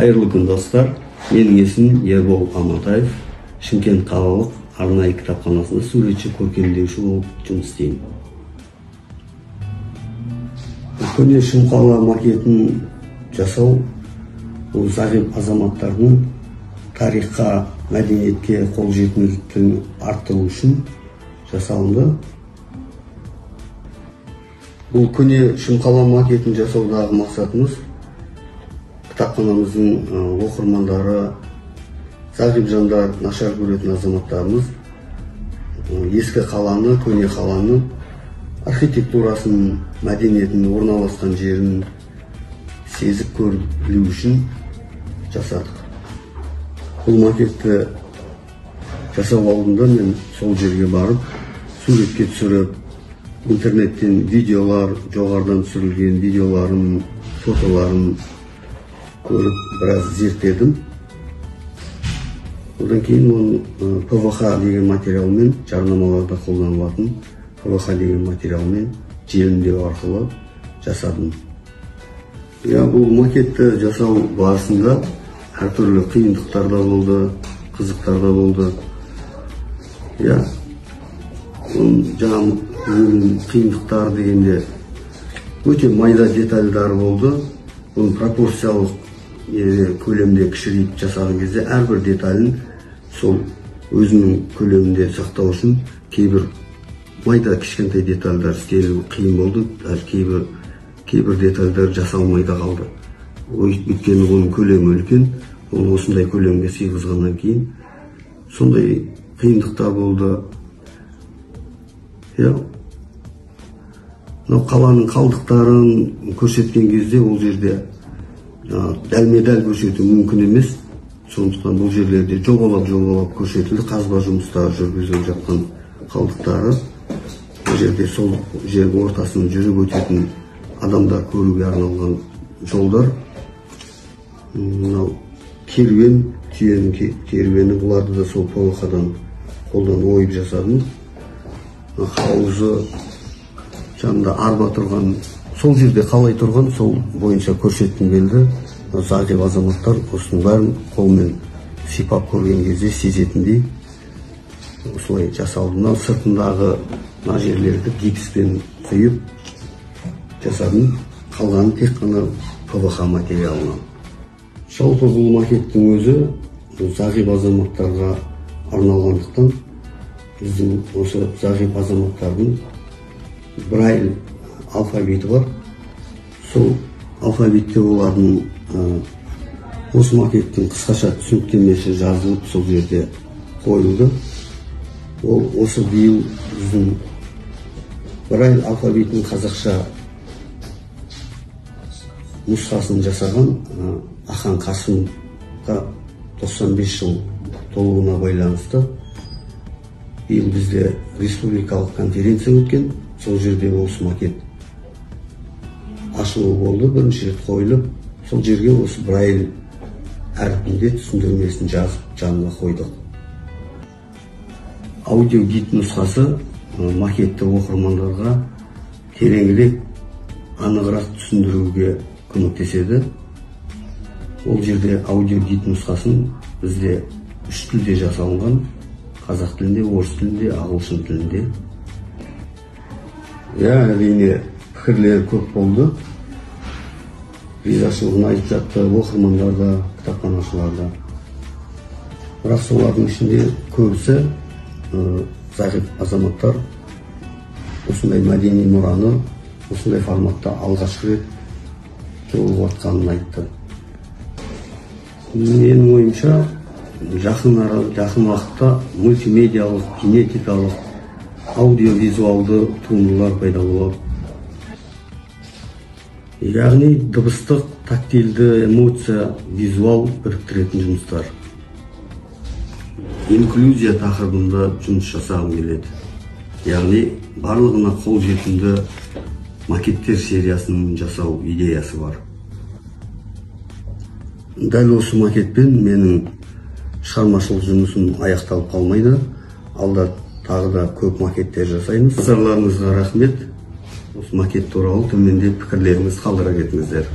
Қайырлы күн, достар. Менің есімім Ербол Амантаев. Шымкент қалалық арнайы кітапханасында суретші, көркемдеуші болып жұмыс істеймін. Көне Шымқала макетін жасау ол зағип азаматтардың тарихқа, мәдениетке қолжетімділігін арттыру үшін жасалынды. Бұл көне Шымқала макетін жасаудағы мақсатымыз кітапханамыздың оқырмандары, зағип жандар, нашар көретін азаматтарымыз ескі қаланы, көне қаланы, архитектурасын, мәдениетін, орналасқан жерін сезіп көріп білу үшін жасадық. Бұл макетті жасау алдында мен сол жерге барып, суретке түсіріп, интернеттен видеолар, жоғарыдан түсірілген видеоларын, фотоларын көріп, біраз зерттедім. Одан кейін оны ПВХ деген материалмен, жарнамаларда қолданылатын ПВХ деген материалмен желімдеу арқылы жасадым. Бұл макетті жасау барысында әртүрлі қиындықтар да болды, қызықтар да болды. Жаңа қиындықтар дегенде өте майда детальдар болды. Бұны пропорциялық көлемде кішірейтіп жасаған кезде әрбір деталін сол өзінің көлемінде сақтау үшін кейбір майда кішкентай детальдар істелу қиын болды, даже кейбір детальдар жасалмай да қалды. Өйткені оның көлемі үлкен, оны осындай көлемге сыйғызғаннан кейін сондай қиындықтар болды. Мынау қаланың қалдықтарын көрсеткен кезде ол жерде дәлме-дәл көрсету мүмкін емес. Сондықтан бұл жерлерде жобалап-жобалап көрсетілді, қазба жұмыстары жүргізіліп жатқан қалдықтары. Бұл жерде сол жердің ортасын жүріп өтетін адамдар көруге арналған жолдар. Мынау керуен, түйенің керуені, бұларды да сол ПВХ-дан қолдан ойып жасадым. Хаузы, жанында арба тұрған, сол жерде қалай тұрған, сол бойынша көрсеткім келді. Зағип азаматтар осының бәрін қолмен сипап көрген кезде сезетіндей осылай жасалды. Мынау сыртындағы мына жерлерді гипспен құйып жасадым. Қалғаны тек қана ПВХ материалынан. Жалпы бұл макеттің өзі зағип азаматтарға арналғандықтан біздің осы зағип азаматтардың Брайль алфавиті бар. Сол алфавитте олардың осы макеттің қысқаша түсініктемесі жазылып сол жерде қойылды. Ол осы биыл біздің Брайль алфавитінің қазақша нұсқасын жасаған Ахан Қасымға 95 жыл толуына байланысты биыл бізде республикалық конференция өткен. Сол жерде осы макет ашылуы болды, бірінші рет қойылып, сол жерге осы Брайль әрпінде түсіндірмесін жазып жанына қойдық. Аудиогид нұсқасы макетті оқырмандарға тереңірек, анығырақ түсіндіруге көмектеседі. Ол жерде аудиогид нұсқасын бізде 3 тілде жасалынған: қазақ тілінде, орыс тілінде, ағылшын тілінде. Әрине пікірлер көп болды. Ризашылығын айтып жатты оқырмандар да, кітапханашылар да. Бірақ солардың ішінде көбісі зағип азаматтар осындай мәдени мұраны осындай форматта алғашқы рет жолығып жатқанын айтты. Менің ойымша, жақын уақытта мультимедиялық, кинетикалық, аудиовизуалды туындылар пайда болады. Яғни дыбыстық, тактильді, эмоция, визуал біріктіретін жұмыстар. Инклюзия тақырыбында жұмыс жасағым келеді. Яғни барлығына қолжетімді макеттер сериясын жасау идеясы бар. Дәл осы макетпен менің шығармашылық жұмысым аяқталып қалмайды. Алда тағы да көп макеттер жасаймыз. Назарларыңызға рахмет. Осы макет туралы төменде пікірлеріңізді қалдыра кетіңіздер.